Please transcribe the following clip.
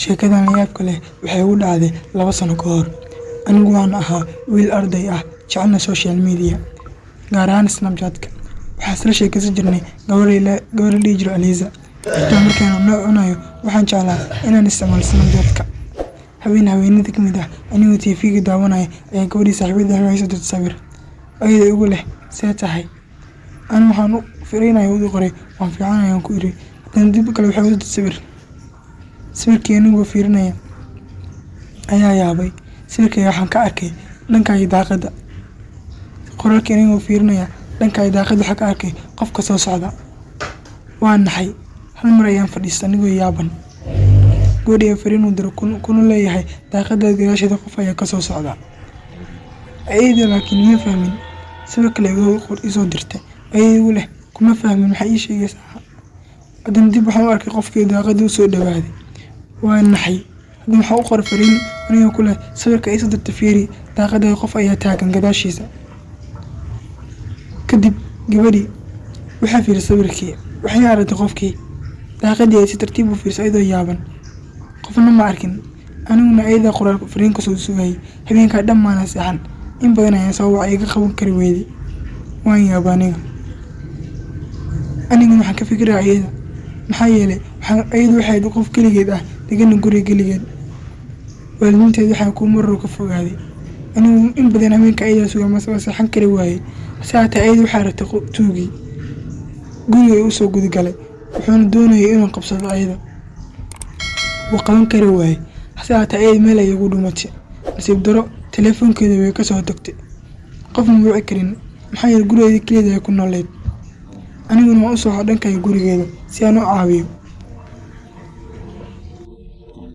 Sheekadan la yaabka leh waxay igu dhacday 2 sano ka hor. Anigu waan ahaa wiil arday ah, jecelna social media, gaar ahaan Snapchat-ka. Waxaan isla sheekaysan jirnay gabar la dhihi jiray Aliza. Xitaa markaan cunno cunayo, waxaan jeclaa inaan isticmaalo Snapchat-ka. Habeen habeenada ka mid ah, anigoo TV-ga daawanaya ayaa gabadhii saaxiibadey waxay soo dirtay sawir, ayadoo igu leh "See tahay?" Anigu waxaan u fiirinayay u qoray, "Waan fiicanahay," ayaan ku iri. Haddana dib kale waxay u dirtay sawir. Sawirkii anigoo fiirinaya ayaa yaabay. Sawirkii waxaan ka arkay dhanka iyo daaqadda. Qoraalkii anigoo fiirinaya dhanka iyo daaqadda waxaan ka arkay qofka soo socda. Waan naxay. Hal mar ayaan fadhiistay anigoo yaaban. Gabadhii ayaa fariin u diray kuna leeyahay daaqadda gadaasheeda qof ayaa ka soo socda. Ayada laakiin ma fahmin. Sawir kale ii soo dirtay, ayadoo igu leh kuma fahmin, maxay ii sheegaysaa? Haddana dib waxaan u arkay qofkii daaqadda u soo dhawaaday. Waan naxay. Haddana waxaan u qoray fariin anigoo ku leh sawirka ii soo dirtay fiiri, daaqadda qof ayaa taagan gadaashiisa. Kadib gabadhii waxay fiirisay sawirkii, waxay aragtay qofkii. Daaqaddii ay si tartiib u fiirisay ayadoo yaaban. Qofna ma arkin. Aniguna ayada qoraal fariin ka soo sugayay. Habeenkaa dhan maana seexan. In badan ayaan soo wacay, iga qaban kari weyday. Waan yaabay aniga. Aniguna waxaan ka fikirayaa ayada. Maxaa yeelay ayadu waxay ahayd qof keligeed ah, degana guriga keligeed. Waalidiinteed waxay ku marar ka fogaaday. Anigu in badan habeenka ayada sugay mase waa seexan kari waayay. Hase ahaatee ayadu waxay aragtay tuugii. Guriga u soo guda galay. Wuxuuna doonayay inuu qabsado ayada. Wuu qaban kari waayay. Hase ahaatee ayada meel ayay ugu dhumatay. Nasiib darro, taleefankeeda way ka soo tagtay. Qofna ma wici karin. Maxaa yeelay gurigeeda keligeed ayay ku nooleed. Aniguna waan u soo dhanka gurigeeda si aan u caawiyo.